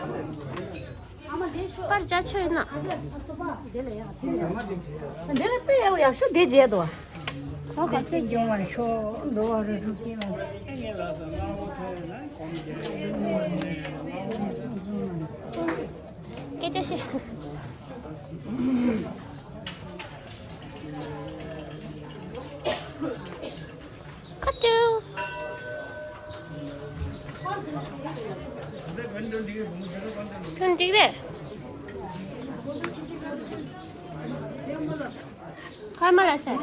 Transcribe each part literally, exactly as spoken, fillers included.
པར་བྱ་ཆོས་ན། འདི་ལ་དཔེ་ཡག་ཤོས་འདི་བྱས་འདུག་ཨོ་ཁ་སེ་སྐྱོང་བར་ཤོག་འགྲོ་བ་རིགས་དྲུག་སྐྱེ་བ། སྐད་ཆ་བཤད། ཁ་ཏུ། ཁྱོད་འགྲིག་རེད། ཁར་མ་ལ་ཟེར།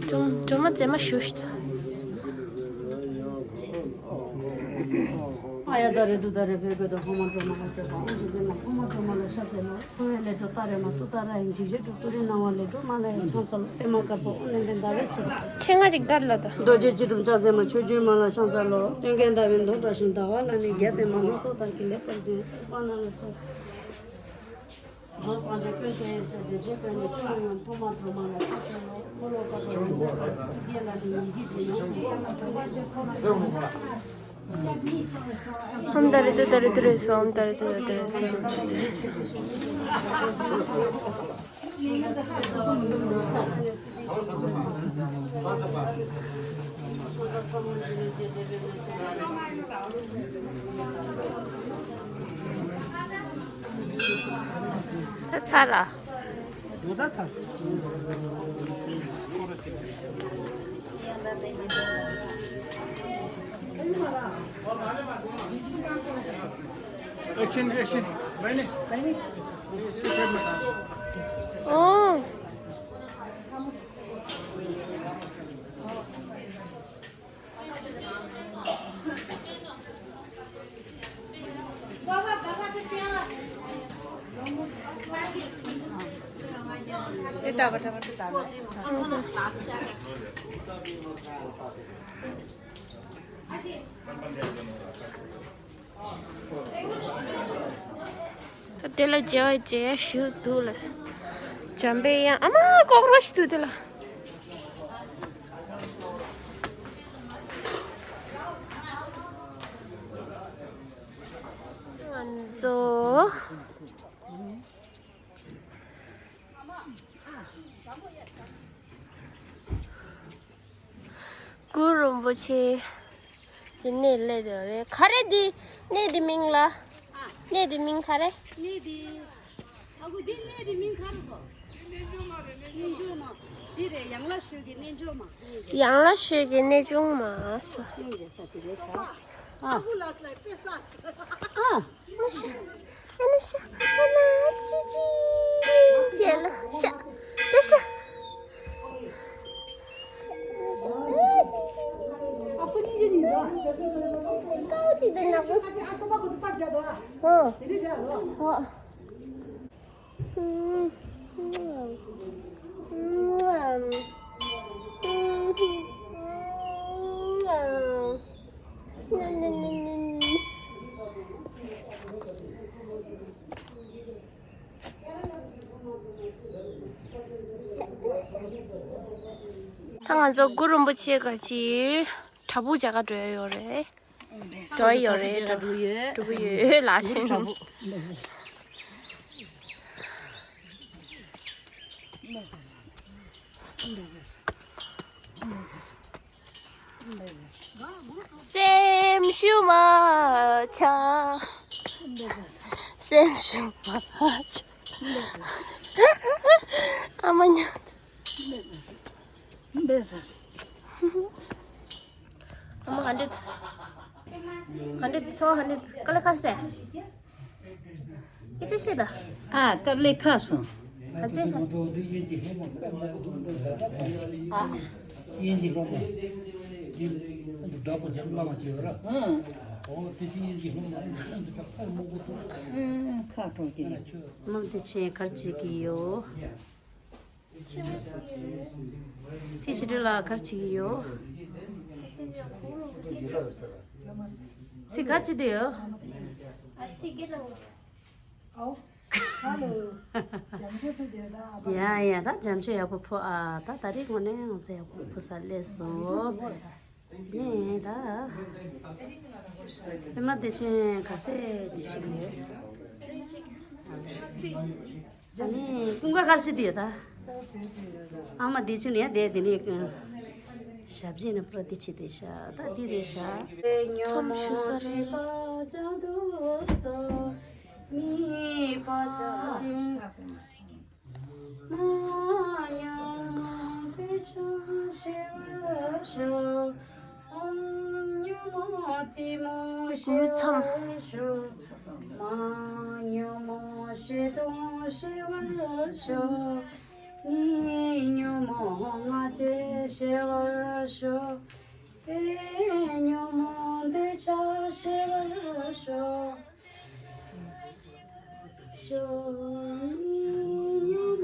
སྒྲོལ་མ་མཛེས་མ་ཞུ་ཤིག་ཨ་ཡ་ད་རེ་དུ་ད་རེ་བེར་བེར་དུ་ཧོ་མ་སྒྲོལ་མ་ཧོ་སྒྲོལ་མ་ཨོ་ཇི་ཟེར་མ་ཧོ་མ་སྒྲོལ་མ་ལ་ཤ་ཟེར་མ་ཁོ་བའི་ལས་འགྲོ་ཏཱ་རེ་མ་ཏུ་ཏཱ་ར་ཡིན་འཇིགས་བྱེད་དྲུག་ཏུ་རེ་སྣང་བ་ལས་འགྲོ་མ་ལ་ཡ་ཆང་ཚ་ལོ་པད་མ་དཀར་པོ་ཨོ་ལེན་ལེན་ད་རེ་སུ། ཕྲེང་བ་ཅིག་དར་ལ་ད། རྡོ་རྗེ་སྤྱི་སྒྲོམ་ལྕགས་ཟེར་མ་ཆོས་འབྱོན་མ་ལ་ཤང་ཚ་ལོ་སྟོན་ཀའི་ཟླ་བའི་མདོག་འདྲ་ཞིང་ཟླ་བ་ལ་ནི་རྒྱ་ཏེ་མ་ལྷོ་སོ་དང་གི་ལེགས་པར་བྱོན་པ་ན་ལ་ཆ། རྫོགས་སངས་རྒྱས་ཀུན་དེའི་སྲས་དེ་རྗེ་དཔལ་ནི་ཆུ་ཡང་ཐོག་མ་སྒྲོལ་མ་ལ་ཆ་ཚང་ལོ་ཀོ་ལོ་ཀ་ཏོ་རེ་ཟེར་བ་ཚིག་རྒྱན་ལ་ནི་ཡི་གེ་དེ་ཡོངས་སུ་ཡོད་པ་སྟོན་པ་ཆེ་ཁོ་ན་ཆ། ཨོཾ་ཏཱ་རེ་ཏུཏྟཱ་རེ་ཏུ་རེ་སྭཱ། ཨོཾ་ཏཱ་རེ་ཏུཏྟཱ་རེ་ཏུ་རེ་སྭཱ། ཨོཾ་ཏཱ་རེ་ཏུཏྟཱ་རེ་སྭཱ། ད་ཚར་ལ། Action, action. ཨོ། ད་དེ་ལ་མཇལ་བ་མཇལ་ཡ་ཞུ་འདུག་ལ། འཇམ་པའི་དབྱངས་ཨ་མ་ཀོག་རོ་ཞིག་འདུག་དེ་ལ། ང་ཚོ། གུ་རུ་རིན་པོ་ཆེ་གི་གནས་སླེབས་ཡོད་རེད། ག་རེ་འདི་གནས་འདི་མིང་ལ། གནས་འདི་མིང་ག་རེ། གནས་འདི། ཨ་ཁུ་འདི་གནས་འདི་མིང་ག་རེ་གོ། རྣལ་འབྱོར་མ་རེད། རྣལ་འབྱོར་མ། འདི་རེད། ཡང་ལ་ཤོད་ཀྱི་རྣལ་འབྱོར་མ། ཡང་ལ་ཤོད་ཀྱི་རྣལ་འབྱོར་མ་ས། སྙིང་རྗེ་ས་དེ་རེད་ཤག་ཨ་ཁུ་ལགས་ལ་དཔེ་ས། ཨ། ཨ་ན་ཤ། ཨ་ན་ཤ། ཨ་ན་ཅི་ཅི། ཅེ་ལ་ཤ། ལ་ཤ། ཨ་ཁུ་གཉིས་ཀྱི་ཉིན་ལ། ཀའོ་ཅི་དེ་ན་གོ། ཨ་ཁུ་མ་གོ་དུ་པར་བྱ་དོ། ཧོ། དེ་ནས་བྱ་རོ། ཧོ། ད་ང་ཚོ་གུ་རུ་རིན་པོ་ཆེ་ག་ཅི་བྲག་ཕུག་མཇལ་ག་འགྲོ་ཡ་ཡོད་རེད། འགྲོ་ཡ་ཡོད་རེད། འགྲོ་གི་ཡོད། འགྲོ་གི་ཡོད་ལགས་སེ། སེམས་ཤུགས་མ་ཆག་སེམས་ཤུགས་མ་ཆག་ཨ་མ་ཉལ། ཨ་མ་ཧ་འདྲེ། ཧ་འདྲེ་ཚོ་ཧ་འདྲེ་ཀ་ལེ་ཁ་སེ། སྐད་ཆ་བཤད་ད། ཨ་ཀ་ལེ་ཁ་སོང་། ཁ་ཚེ་ཁ་ཚེ། ཨ། དབྱིན་ཇི་སློབ་མ། འདི་འདྲ་པོ་ཅིག་བླ་མ་ཅིག་ཡོད་ར། ཨང་། ཨོ་དེ་ཕྱི་དབྱིན་ཇི་སློབ་མ་འདི་འདྲ་པོ་ཁ་མོ་གོ་ཐུག་ཨང་། ཁ་དྲོ་གི། ཨ་ཆོས། མམ་དེ་ཆེན་གར་བྱེད་ཀྱི་ཡོད། ཚེ་ཕྱི་དྲོ་ལ་གར་བྱེད་ཀྱི་ཡོད། ཚེ་ག་ཅི་དེ་ཡོད། ཨ་ཚེ་སྐད་ལ། ཨའོ། ཧ་ལོ། འཇམ་ཆོས་ཕུ་དེ་ད་ཨ་ཕ། ཡ་ཡ། ད་འཇམ་ཆོས་ཡག་པོ་ཕུ་ཨ། ད་ད་རེས་དངོས་གནས་ང་ཚོ་ཡག་པོ་ཕུ་ས་སླེབས་སོང་། ནས་ད། ཨེ་མ་བདེ་ཆེན་ག་ཚད་ཅི་བྱེད་ཀྱི་ཡོད། ཨ་ནི་ཀུན་དགའ་གར་སི་དེ་ད། ཨ་མ་བདེ་ཆུང་ནས་དེ་དེ་ནས་ཞབས་རྗེས་ནས་པུ་ར་དེ་ཆེ་དེ་ཤ་ད་དེ་རེད་ཤ། ཚོམ་ཞུ་ས་རེད།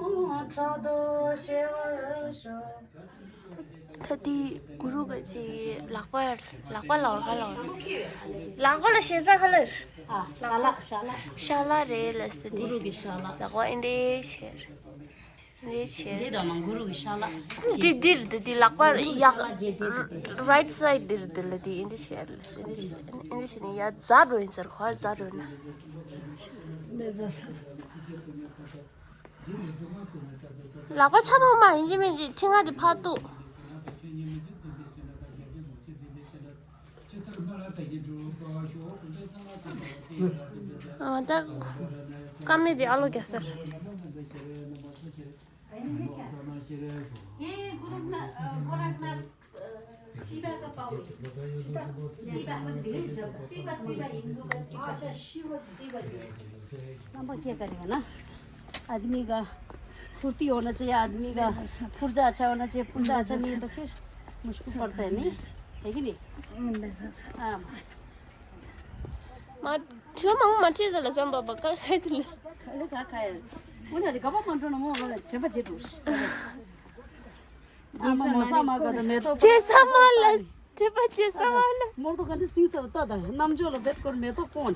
གུར་མཚམས། ད་དེ་གུ་རུ་ག་ཅིག་ལག་པ་ལག་པ་ལོར་ག་ལོར། ལག་པ་ལ་ཞེ་ས་ག་ལ། ཨ་ཤ་ལག་ཤ་ལག་ཤ་ལག་རེད་ལ་ཟེར་དེ། གུ་རུ་གི་ཤ་ལག་ལག་པ་ཨེ་འདྲས་བྱེད། འདི་བྱས། འདི་དང་མང་གུ་རུ་གི་ཤ་ལག་ཁ་ཅིག་འདི་འདིར་འདི་འདི་ལག་པར་གུ་རུ་གི་ཡག་ཤ་ལག་རྗེས་འདེད་ཟེར་ཏེ། རའིཊ་སའིཌ་འདིར་འདི་ལ་འདི་ཨེ་འདི་བྱས་ལ་ཨེ་འདི་བྱས་ཨེ་འདི་བྱས་ནས་ཡ་རྫ་འགྲོ་ཡིན་ཟེར་གོ་རྫ་འགྲོ་ན། ལག་པ་ཆ་མ་མ་ཡིན་གཅིག་མིན་གཅིག་ཁྲི་ང་འདི་ཕར་གཏུག་ཨ་ད་ཀ་མེད་དེ་ཨ་ལོ་རྒྱ་སར། རྣམ་པ་སྐྱེ་ག་རེ་ཡོད་ན། आदमी का फुर्ती होना चाहिए, आदमी का पुर्जा अच्छा होना चाहिए, पुर्जा अच्छा नहीं तो फिर मुश्किल पड़ता है, नहीं है कि नहीं? हाँ। མ་ཁྱོད་མང་མ་ཁྲིད་ཟེར་ལ་བསམ་པ་བ་ཀ་ཁ་ཡི་ལ། ཁ་ལེ་ཁ་ཁ་ཡ། ཁོ་ན་དེ་ག་པ་མ་འགྲོ་ན་མོ་ལ་བྱེད་པ་བྱེད་འགྲོ། ཨ་མ་མོ་ས་མ་ག་ད་མེ་ཏོག་བྱེད་ས་མ་ལ། བྱེད་པ་བྱེད་ས་མ་ལ། མོ་ཏོ་ག་འདི་སིང་ས་ལ་ལྟ་དང་རྣམ་འཇོག་ལ་བེད་སྐོར་མེ་ཏོག་སྤོན།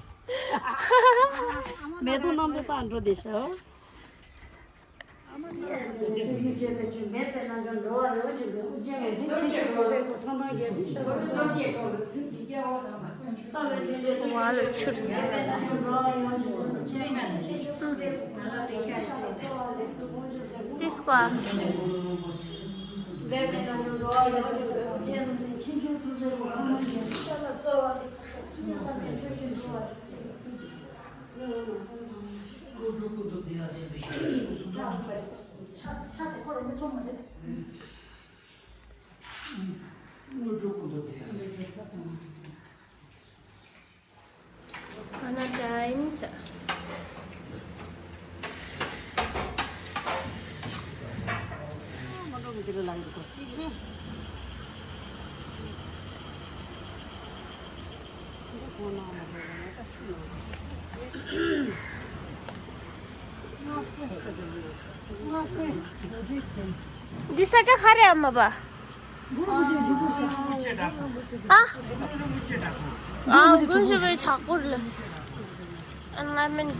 མེ་ཏོག་རྣམ་པ་བཏང་འགྲོ་དེ་ཤོ། ཝ་ལ་ཆུར། This one. Hana Times. འདི་ས་ཆ་ག་རེ་ཨ་མ་པ། ཨ། ཨ་དགུན་ཆུ་བའི་བྲག་ཕུག་ལ། Enlightenment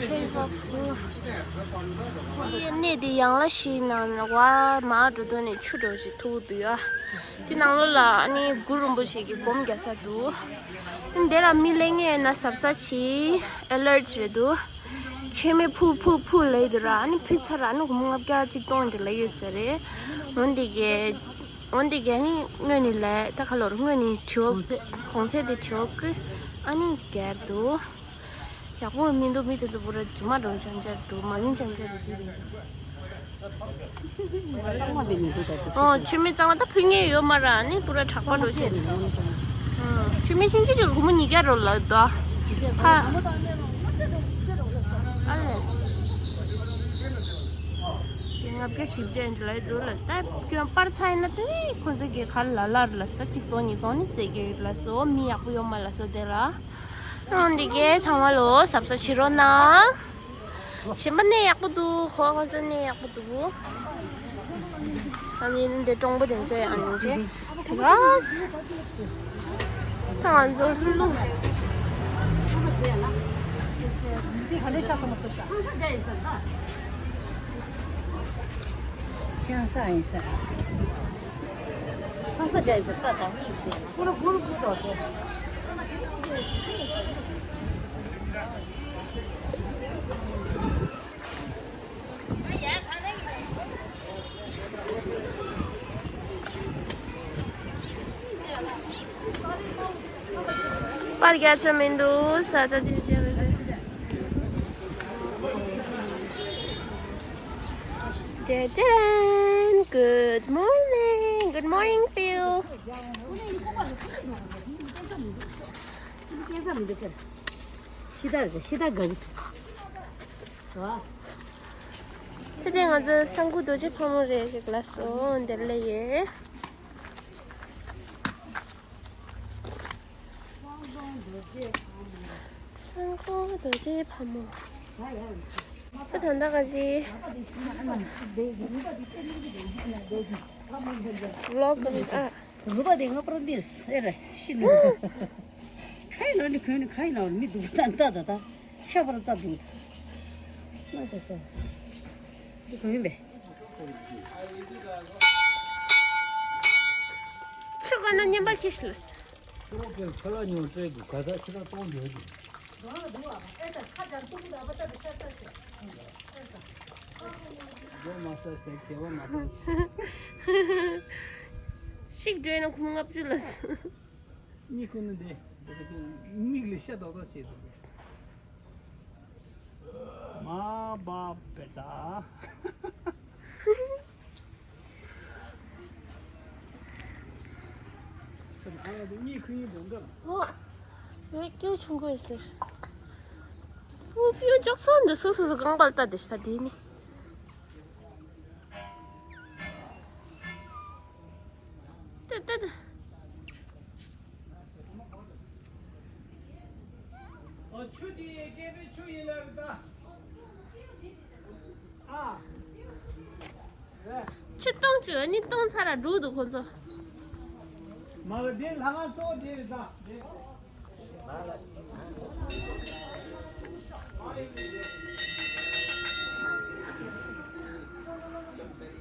Cave of Guru. ཡེ་གནས་འདི་ཡང་ལ་ཤི་ན་བ་མ་འགྲོ་དོན་ནས་ཆུ་འགྲོ་ཞིག་ཐུག་འདུག་ཡ། དེ་ནང་ལོགས་ལ་ཨ་ནི་གུ་རུ་རིན་པོ་ཆེ་གི་སྒོམ་རྒྱག་ས་འདུག་འདི་ལ་མི་ལེན་ངེས་ན་གཟབ་གཟབ་བྱེད། ཨེ་ལར་ཊི་རེད་འདུག་མཆོད་མེ་ཕུ་ཕུ་ཕུ་ལབ་ཡོད་ར། ཨ་ནི་ཕུ་ཚར་ར་ཨ་ནི་སྒོར་མོ་ལྔ་བརྒྱ་གཅིག་སྟོང་འདྲ་ལབ་ཡོད་ས་རེད། འོན་ཏེ་གས། འོན་ཏེ་གས་ནི་དངོས་ནས་ལས་ད་ག་ལོར་དངོས་ནས་དྲི་བ་གོང་ཚད་དེ་དྲི་བ་ཀུ། ཨ་ནི་གས་འདུག་ཡག་པོ་མི་འདུག་མི་དེ་ཚོ་པུ་ར་རྫུན་མ་རང་ཅང་ཅར་འདུག་མ་ཡིན་ཅང་ཅར་འདུག་གཙང་མ་དེ་མི་འདུག་ད་དེ། ཨོ་མཆོད་མེ་གཙང་མ་ད་ཕུལ་ངེས་ཡོད་མ་ར་ནི་པུ་ར་དྲག་པ་འགྲོ་ཆེ། མཆོད་མེ་ཤིང་ཆུ་ཆུ་སྒོར་མོ་ཉིས་བརྒྱ་རོ་ལ་ད། ཁ། ཨ་ལེ། དེ་ལྔ་བརྒྱ་བཞི་བརྒྱ་ཡིན་ལ་འདུག་ལ་ད་སྐྱོན་པར་ཚ་ཡིན་ན་དེ་ཁོ་ཚོ་གི་ཁར་ལ་ལར་ལ་ས་གཅིག་སྟོང་ཉིས་སྟོང་ནི་བཙལ་གི་ལ་སོ་མི་ཡག་པོ་ཡོད་མ་ལ་སོ་དེ་ལ། འོན་ཏེ་གས་ཚང་མ་ལོ་གཟབ་གཟབ་བྱེད་རོགས་གནང་། གཞན་པ་གནས་ཡག་པོ་འདུག་ཁོ་ཁོ་ཚོ་གནས་ཡག་པོ་འདུག་ཨ་ནི་འདི་གྲོང་པོ་དེ་ཚོ་ཡང་ཡིན་ཅེ་དེ་ག་ད་ང་ཚོ་ལྷུ་ལྷུ། ད་ལྟ་ཤ་ཚ་མ་ཟོས་ཤ། ཆང་ས་རྒྱ་ཡིན་ས་ད། ཆང་ས་རྒྱ་ཡིན་ས་ད་ད་ངས་བྱས། ཀུ་རུ་ཀུ་རུ་ཀུ་རུ་དོ། པར་རྒྱག་ཆོག་མི་འདུག་ས་ད་དེ་རྒྱག་མི་འདུག་ཏན་ཏན། Good morning. Good morning, Phil. ཤི་ད་རེད་ཤི་ད་ག་རེད། ད་ལྟ་ང་ཚོ་གསང་སྐུ་རྡོ་རྗེ་ཕག་མོ་རེད་ཅིག་ལ་སོང་འདིར་ལ་ཡོད། གསང་སྐུ་རྡོ་རྗེ་ཕག་མོ། ད་ད་ལྟ་ག་ཅི། Vlog ཨ། རུ་པ་དེ་ང་པར་འདིར་ཨེ་རེད་ཤི་ནི། ཁ་ཡི་ལོ་ནི་གོན་ནི་ཁ་ཡི་ལོ་མི་འདུག་ད་ད་ད་ད་ཤ་པར་ཙབ་འདུག་ང་ད་ས་འདི་གོན་པས། ཤོ་ག་ན་ཉན་པ་ཁྱི་ཤི་ལ། ཁྱོད་རང་གི་ཁ་ལག་ཉོ་སྤྲད་དགོས་ག་ད་ཁྱི་ལག་གཏོང་འདོད་ཀྱི། Go massage next, go massage. ཤིག་འགྲོས་ན་ཁུངས་ལྔ་བཅུ་ལ། གཉིད་ཁུག་ནི་འདི། མིག་ལ་ཤ་རྡོག་རྡོག་བྱེད་འདུག་མ་བབ་པེ་ད། ཨོ། ངས་ཁོའི་འདོན་ག་ཨོ། ངས་སྐྱེའུ་ཆུང་གོ་ཡི་ཟེར། ཨོ་སྐྱེའུ་ཅོག་ཙེ་འདི་སོ་སོ་སོ་གང་པར་ལྟ་དེ་ས་དེ་ནི། ཏི་ཏི་ཏི། ཨོ་ཆུ་དེ་སྐྱེས་པའི་ཆུ་ཡིན་ལབ་ད། ཨ། ཆུ་གཏོང་བཅུག་ནི་གཏོང་ཚར་ལ་འགྲོ་འདུག་ཁོ་ཚོ། མ་ལ་དེ་ལྷ་ང་གཙོ་བོ་དེ་རེད་ད།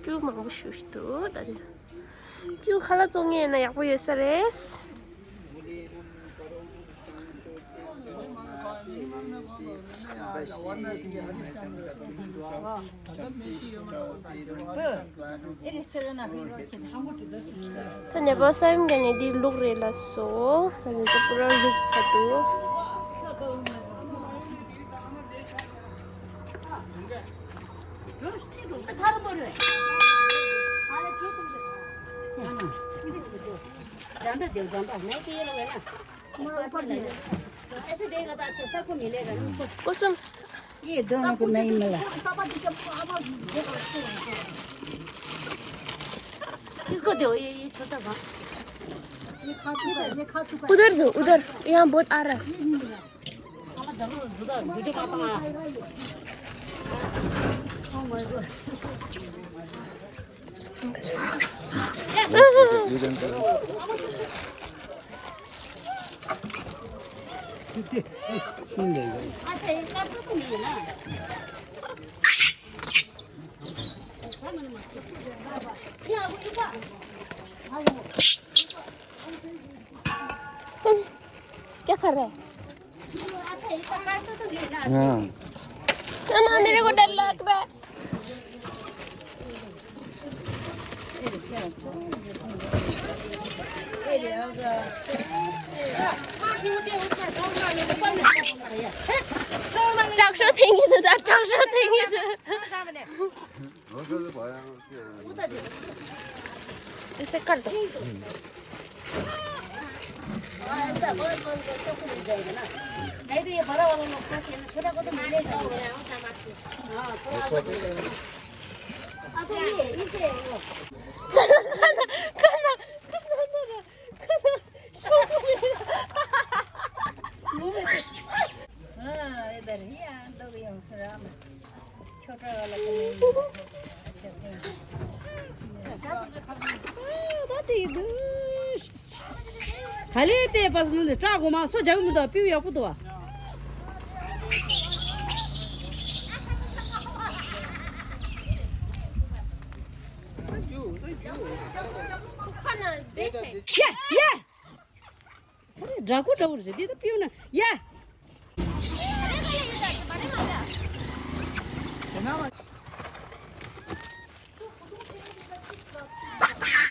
སྐྱུར་མང་པོ་ཞུ་ཞུ་འདུག་ད་ནི། སྐྱུར་ཁ་ལག་བཙོང་ངེས་ན་ཡག་པོ་ཡོད་ས་རེད། ད་ནེ་པཱལ་ས་ཡོམ་གྱི་ནི་འདི་ལུག་རེད་ལ་སོ། ད་ནི་ད་པུ་ར་ལུག་ཚ་འདུག कुसुम। ये दोनों को नहीं मिला। इसको दो, ये, ये छोटा बा। उधर दो, उधर। यहाँ बहुत आ रहा है। क्या कर रहा है? हाँ। मामा, मेरे को डर लग रहा है। चाकसो थेंगे तो, चाकसो थेंगे तो। इसे कर दो। ག་ལེ་དེ་པ་སྨོན་དེ་སྐྲག་གོ་མ་སོ་རྒྱག་མི་འདུག་པིའུ་ཡག་པོ་འདུག་བ། ཁ་ན་བེ་ཤེ། ཡ་ཡ། ཁ་རེ་དགྲ་ཀོ་འདྲ་བོ་རེད་ཟེར་འདི་ད་པིའུ་ན་ཡ།